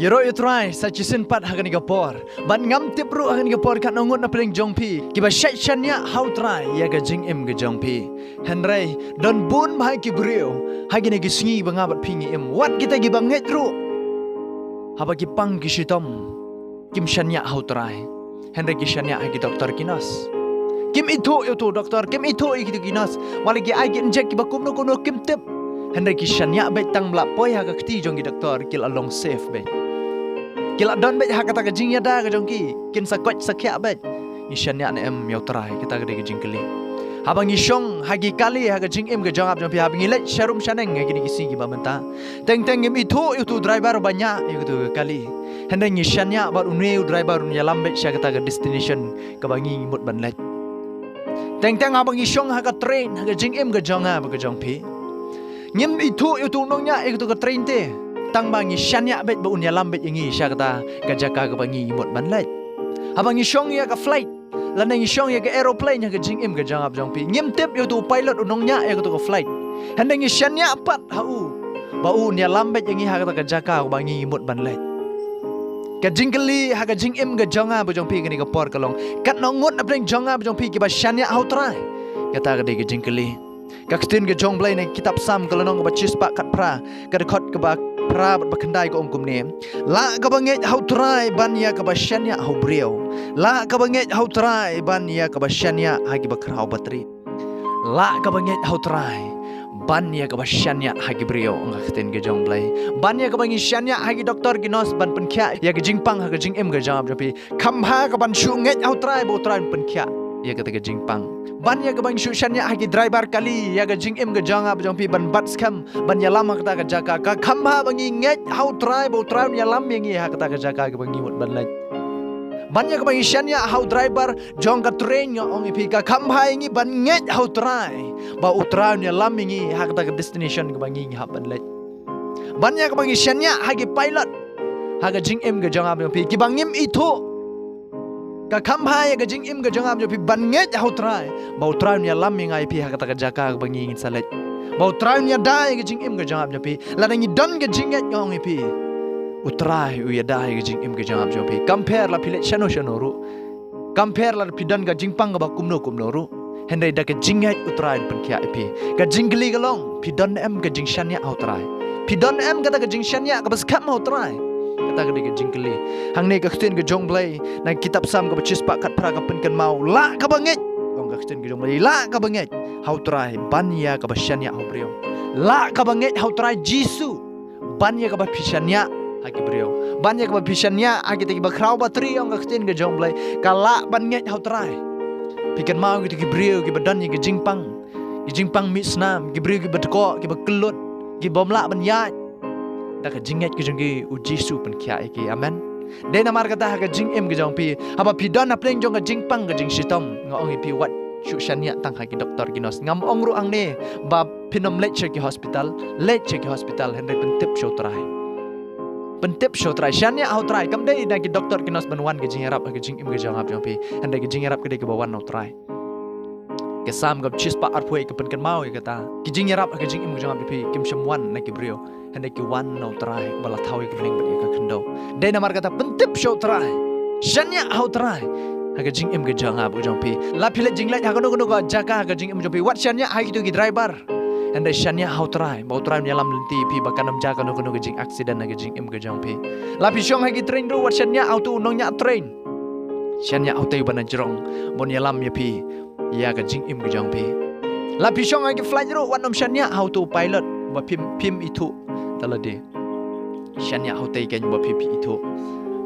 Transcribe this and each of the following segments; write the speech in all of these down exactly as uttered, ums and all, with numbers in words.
Ïaroh ïa u Trai sa shisien pat ha kane ka por. Bad ngam tip ruh ha kane ka por katno ngut na pdeng jong phi kiba shait shaniah ha u Trai ïa ka jingim ka jong phi. Hynrei don bun bha ki briew ha kine ki sngi ba nga bad phi ngi im, wat kita kiba ngeit ruh, haba ki pang ki shitom, kim shaniah ha u Trai. Hynrei ki shaniah ha ki doktor ki nurse. Kim ithuh ïa uto u doktor, kim ithuh ïa kito ki nurse. Wat la ki ai ki injek kiba kumno kumno kim tip. Hynrei ki shaniah beit, tang ba la poi ha ka kti jong ki doktor ki la long safe beit. Ki la don beit ha kata ka jingïada ka jong ki, kin sa koit sa khiah beit. Ngi shaniah ne em ïa u Trai? Kata ka dei ka jingkylli. Haba ngi shong ha ki kali ha ka jingim ka jong nga bad jong phi, haba ngi leit sharum shaneng ha kine ki sngi kiba mynta, teng teng ngim ithuh ïa uto u driver uba ñiah ïa uto ka kali. Hynrei ngi shaniah bad une u driver un ïalam beit sha kata ka destination kaba ngi mut ban leit. Teng teng haba ngi shong ha ka train ha ka jingim ka jong nga bad ka jong phi, ngim ithuh ïa uto u nongñiah ïa uto ka train te, tang ba ngi shaniah beit ba un ïalam beit ïa ngi sha kata ka jaka kaba ngi mut ban leit. Haba ngi shong ïa ka flight lane ngi shong ïa ka aeroplane ha ka jingim ka jong nga bad jong phi, ngim tip ïa uto u pilot u nongñiah ïa uto ka flight. Hynrei ngi shaniah pat ha u ba un ïalam beit ïa ngi ha kata ka jaka kaba ngi mut ban leit. Ka jingkylli ha ka jingim ka jong nga bad jong phi kane ka por ka long, katno ngut na pdeng jong nga bad jong phi kiba shaniah ha u Trai? Kata ka dei ka jingkylli. Ka ktien ka jong u Blei na ka kitab Salm ka lynnong kaba shispah khatphra, ka dkhot kaba phra bad ba khyndai ka ong kumne: Lah kaba ngeit ha u Trai ban ïa kaba shaniah ha u briew. Lah kaba ngeit ha u Trai ban ïa kaba shaniah ha kiba khraw batri. Lah kaba ngeit ha u Trai ban ïa kaba shaniah ha ki briew, ong ka ktien ka jong u Blei. Ban ïa kaba ngi shaniah ha ki doktor ki nurse ban pynkhiah ïa ka jingpang ha ka jingim ka jong nga bad jong phi. Kham bha ka ban shu ngeit ha u Trai ba u Trai un pynkhiah ïa kata ka jingpang. Ban ïa kaba ngi shu shaniah ha ki driver kali ïa ka jingim ka jong nga bad jong phi ban bat skhem, ban ïalam ha kata ka jaka. Ka kham bha ba ngi ngeit ha u Trai ba u Trai un ïalam ïa ngi ha kata ka jaka kaba ngi mut ban leit. Ban ïa kaba ngi shaniah ha u driver jong ka train, nga ong ïa phi, ka kham bha ïa ngi ban ngeit ha u Trai ba u Trai un ïalam ïa ngi ha kata ka destination kaba ngi, ngi hap ban leit. Ban ïa kaba ngi shaniah ha ki pilot ha ka jingim ka jong nga bad jong phi kiba ngim ithuh. Ka kham bha ïa ka jingim ka jong nga bad jong phi ban ngeit ha u Trai ba u Trai un ïalam ïa nga ïa phi ha kata ka jaka kaba ngi, ngin sa leit. Ba u Trai un ïada ïa ka jingim ka jong nga bad jong phi. Lada ngi don ka jingngeit, nga ong ïa phi, u Trai u ïada ïa ka jingim ka jong nga bad jong phi. Kam pher la phi leit shano shano ruh, kam pher la phi don ka jingpang kaba kumno kumno ruh, hynrei da ka jingngeit u Trai un pynkhiah ïa phi. Ka jingkylli ka long, phi don em ka jingshaniah ha u Trai? Phi don em kata ka jingshaniah kaba skhem ha u Trai? Kata ka dei ka jingkylli. Hangne ka ktien ka jong u Blei na ka kitab Salm kaba shispah khatphra ka pynkynmaw, lah kaba ngeit, ong ka ktien ka jong u Blei, lah kaba ngeit ha u Trai ban ïa kaba shaniah ha u briew. Lah kaba ngeit ha u Trai Jisu ban ïa kaba phi shaniah ha ki briew, ban ïa kaba phi shaniah ha kita kiba khraw batri, ong ka ktien ka jong u Blei. Ka lah ban ngeit ha u Trai. Phi kynmaw kita ki briew kiba don ïa ki jingpang, ki jingpang mih snam, ki briew kiba dkoh, kiba kyllut, ki bym lah ban ïaid. Da ka jingngeit ka jong ki u Jisu pynkhiah ïa ki. Amen. Dei namar kata ha ka jingim ka jong phi, haba phi don hapdeng jong ka jingpang ka jingshitom, nga ong ïa phi, wat shu shaniah tang ha ki doktor ki nurse. Ngam ong ruh hangne ba phin ym leit sha ki hospital, leit sha ki hospital, hynrei pyntip sha u Trai. Pyntip sha u Trai, shaniah ha u Trai. Kam dei na ki doktor ki nurse ban wan ka jingïarap ha ka jingim ka jong nga bad jong phi, hynrei ka jingïarap ka dei kaba wan na u Trai. Ka Salm kaba shispah arphew wei ka pynkynmaw ïa kata. Ka jingïarap ha ka jingim ka jong nga bad jong phi kim shym wan na ki briew, hynrei ki wan na u Trai ba la thaw ïa ka bneng bad ïa ka khyndew. Dei namar kata pyntip sha u Trai, shaniah ha u Trai ha ka jingim ka jong nga bad jong phi. La phi leit jingleit ha kano kano ka jaka ha ka jingim jong phi, wat shaniah ha kito ki driver, hynrei shaniah ha u Trai ba u Trai un ïalam lynti ïa phi ba kan ym jia kano kano ka jingaccident ha ka jingim ka jong phi. La phi shong ha ki train ruh, wat shaniah ha uto u nongñiah train. Shaniah ha utei uba na jrong ban ïalam ïa phi ïa ka jingim ka jong phi. La phi shong ha ki flight ruh, wat nym shaniah ha uto u pilot ba phim, phim ithuh da lade. Shaniah ha utei keiñ ba phi, phi ithuh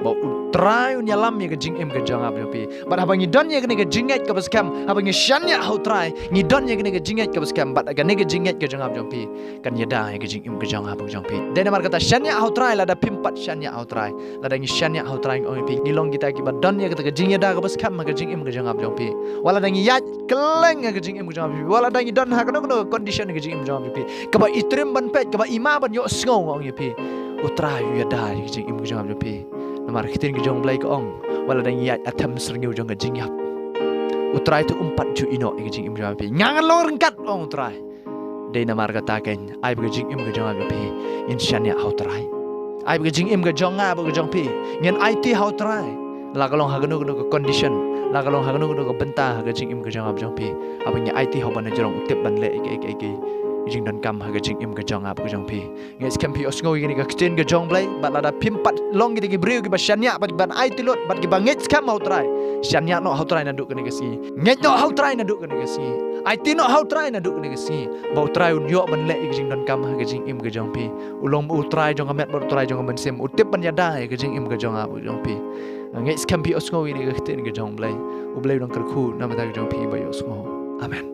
ba u Trai un ïalam ïa ka jingim ka jong nga bad jong phi. Bad haba ngi don ïa kane ka jingngeit kaba skhem, haba ngi shaniah ha u Trai, ngi don ïa kane ka jingngeit kaba skhem, bad kane ka jingngeit ka jong nga bad jong phi kan ïada ïa ka jingim ka jong nga bad jong phi. Dei namar kata shaniah ha u Trai lada phim pat shaniah ha u Trai. Lada ngi shaniah ha u Trai, nga ong ïa phi, ngi long kita kiba don ïa kata ka jingïada kaba skhem ha ka jingim ka jong nga bad jong phi. Wat lada ngi ïaid kylleng ha ka jingim ka jong nga bad jong phi, wat lada ngi don ha kano kano ka condition ha ka jingim ka jong nga bad jong phi, kaba i triem ban peit, kaba i ma ban ïohsngew, nga ong ïa phi, u Trai u ïada ïa ka jingim ka jong nga bad jong phi. Namar ka ktien ka jong u Blei ka ong, wat lada ngi ïaid ha them syrngiew jong ka jingïap, u Trai te um pat ju ïehnoh ïa ka jingim ka jong nga bad jong phi. Nga ngan long ryngkat, ong u Trai. Dei namar kata keiñ, ai ba ka jingim ka jong nga bad jong phi ngin shaniah ha u Trai. Ai ba ka jingim ka jong nga bad ka jong phi, ngin aiti ha u Trai, la ka long ha kano kano ka condition, la ka long ha kano kano ka bynta ha ka jingim ka jong nga bad jong phi. Haba ngi aiti ha uba na jrong, u tip ban leh ïa ka, ïa ka, ïa ka jingdonkam ha ka jingim ka jong nga bad ka jong phi. Ngeit skhem phi ïohsngew ïa kane ka ktien ka jong u Blei, bad lada phim pat long kita ki briew kiba shaniah bad ban aiti lut bad kiba ngeit skhem ha u Trai, shaniah noh ha u Trai naduh kane ka sngi, ngeit noh ha u Trai naduh kane ka sngi, aiti noh ha u Trai naduh kane ka sngi, ba u Trai un ïoh ban leh ïa ka jingdonkam ha ka jingim ka jong phi. U long u Trai jong ka met bad u Trai jong ka mynsiem, u tip ban ïada ïa ka jingim ka jong nga bad ka jong phi. Ngeit skhem phi ïohsngew ïa kane ka ktien ka jong u Blei. U Blei u dang kyrkhu na ka bynta ka jong phi ba ïohsngew. Amen.